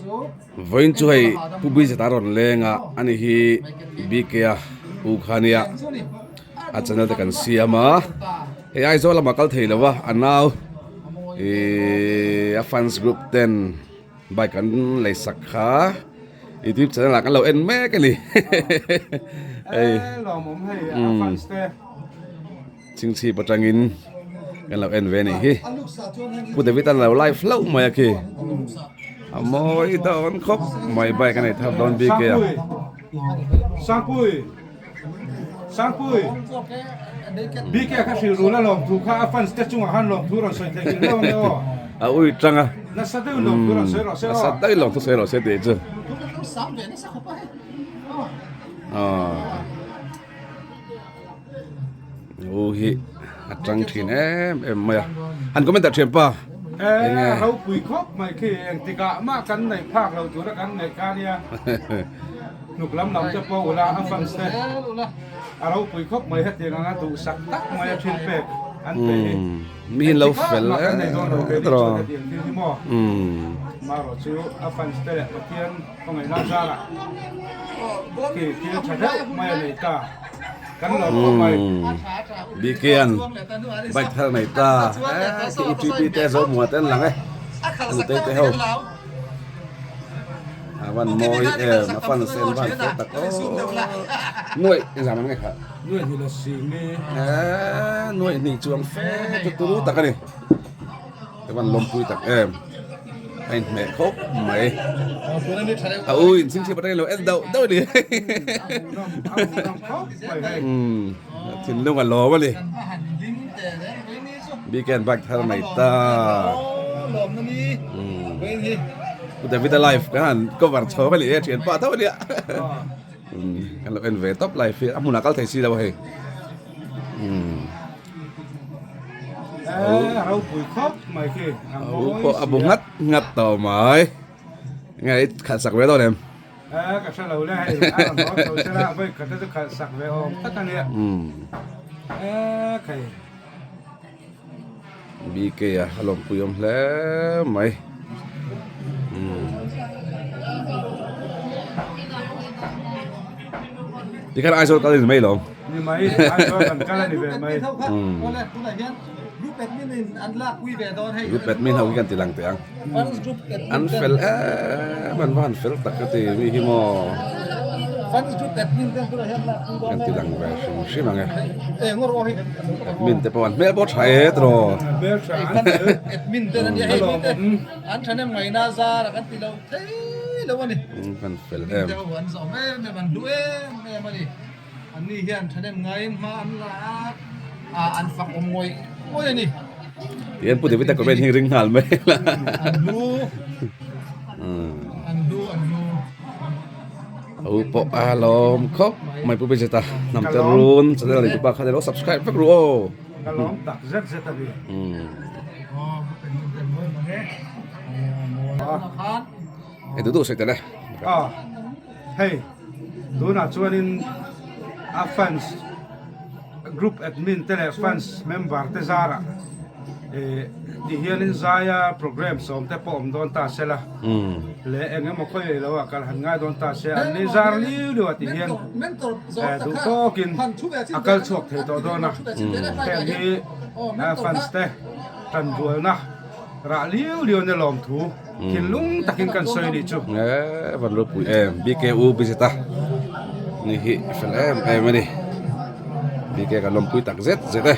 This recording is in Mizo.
Vawiin chu hei Pu Bizet a rawn leng a, ani hi BK a u kha ania, a channel te kan siam a, hei Aizawl lamah kal thei lo a, a nau ihh a fans group ten bike an lei sak kha youtube channel ah kan lo en mek a ni hei umm. Chingchhip atangin kan lo en ve anih hi. Pu David an lo live hlauh mai a khi. A mawi dawn khawp mai bike a nei thar dawn bik e a. Sangpui Sangpui BK kha hrilh rul a lawmthu kha a fans te chungah khan lawmthu rawn sawi theih hrilh hlauh ang e aw. A ui tang a. Nasa deuhin lawmthu rawn sawi rawh se aw. Nasa deuhin lawmthu sawi rawh se tih chu. Aw. U hi a tang thin em em mai a han comment ta thian pa enge ropui khawp mai khi engtikah mah kan neih phak lo tura kan neih kha nia hnuk lam lam te pawh ula a fans te a ropui khawp mai hetiang anga duhsak tak mai a thil pek an pe hi mi in lo fel em tawh marawh chu a fans te leh Pathian Khawngaihna zarah khi thil tha deuh mai a nei ta. Kan lo khawp mai. Bikian bike thar nei ta. Khi UTP te zo mua te an lang e. An tei te ho. A van mawi em a fan sen van fel tak aw. Nuaih zan an ngai kha. Nuaih hnih la si nge. Nuaih hnih chuang fe chu turu tak a ni. Ka van lawmpui tak em a inhmeh khawp mai a u in chhingchhip atangin lo en dauh dauh a ni umm thinlung a lawm a ni weekend bike thar nei ta umm Pu David a live kan han cover chho a ni e thianpa tho a nia umm kan lo en ve tawp live hi a hmunah kal thei si lo a hei umm. Ropui khawp mai khi a mawi pawh a bu nghat nghat tawh mai nge i khalh sak ve dawn em ka hre lo le hei a rawn haw chho se la vawi khat te chu khalh sak ve awm tak a nia khei BK a a lawmpui awm hle mai Tikhan Aizawl kal a ni mai lo. Ni mai, Aizawl kan kal a ni ve mai. Group admin ho hi kan ti lang teh ang. An fel em an va han fel tak ka ti mi hi maw. Kan ti lang ve hrim hrim ang e. Admin te pawh an hmel pawh tha e tiraw. Hmel tha an fel. An thahnem ngaihna zar a kan ti lo thei lo a ni. Kan fel em. Deuh an zawm em em an hlu em em a ni. An ni hian thahnem ngaiin hma an la a, an fak awm ngawih ngawih a ni. Tihian Pu David a comment hi ring nghal mai la. An hlu an hlu an hlu. A u pawh a lawm khawp mai Pu Bridget a hnam te run channel nei tupa khan ilo subscribe vek ru aw. Ka lawm tak zet zet a ni. Hei duh duh sawi tel e. Ah hei tunah chuanin a fans group admin te leh fans member te zarah eh ti hianin zaia program sawm te pawh awm dawn ta se la leh eng emaw khawi leh lo ah kal han ngai dawn ta se an ni zar liu liu ah ti hian eh duh tawkin a kal chhuak thei tawh dawn a heng hi fans te tanrualna rah liu liu ania lawmthu thinlung takin kan sawi anih chu. Eh van ropui em BKU Bizeta ni hi fel em em ani BK kan lawmpui tak zet zet e.